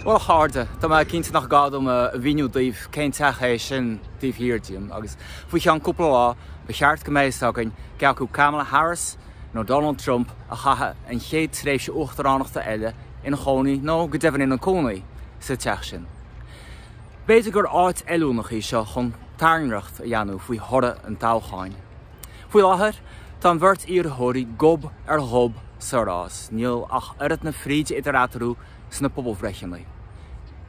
Bhuel, a chairde, tá mé cinnte nach gá dom a mhíniú daoibh cén teach é sin taobh thiar díom, agus faoi cheann cúpla lá, ba cheart go mbeidh fhios againn cé acu Kamala Harris nó Donald Trump a chaithfidh an chéad tréimhse uachtaránachta eile ina chónaí, nó go deimhin ina cónaí, sa teach sin. B'fhéidir gur áit fheiliúnach í seo chun tairngreacht a dhéanamh faoi thoradh an toghcháin. Faoi láthair, tá an bheirt iarrthóirí gob ar ghob sa rás, níl ach oiread na fríde idir eatarthu sna pobalbhreitheanna.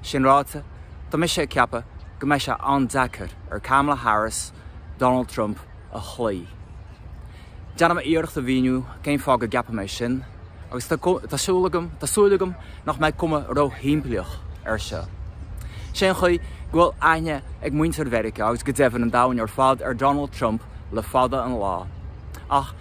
Sin ráite, tá mise ag ceapadh go mbeidh sé an-deacair ar Kamala Harris Donald Trump a chloí. Déanfaidh mé iarracht a mhíniú cén fáth go gceapaim é sin, agus tá súil agam, tá súil agam nach mbeidh cuma ró-shimplíoch air seo. Sé an chaoi go bhfuil aithne ag muintir Mheiriceá agus go deimhin an domhain ar fad ar Donald Trump le fada an lá. Ach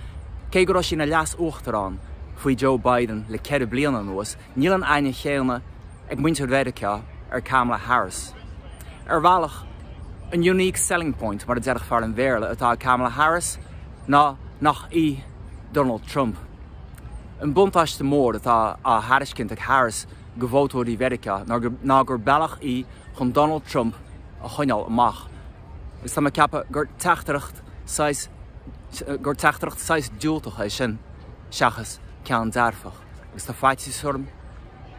cé go raibh sí ina leas-uachtarán faoi Joe Biden le 4 bliana anuas, níl an aithne chéanna ag muintir Mheiriceá ar Kamala Harris. Ar bhealach, an unique selling point, mar a déarfadh fear an Bhéarla, atá ag Kamala Harris ná nach í Donald Trump. An buntáiste mór atá á thairiscint ag Harris go vótóirí Mheiriceá ná gur bealach í chun Donald Trump a choinneáil amach. Agus tá mé ag ceapadh gur teachtaireacht saghas gur teachtaireacht saghas diúltach é sin seachas ceann dearfach. Agus tá faitíos orm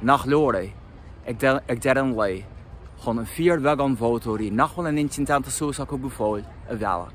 nach leor é ag deireadh an lae chun an fíorbheagán vótóirí nach bhfuil a n-intinn déanta suas acu go fóill a mhealladh.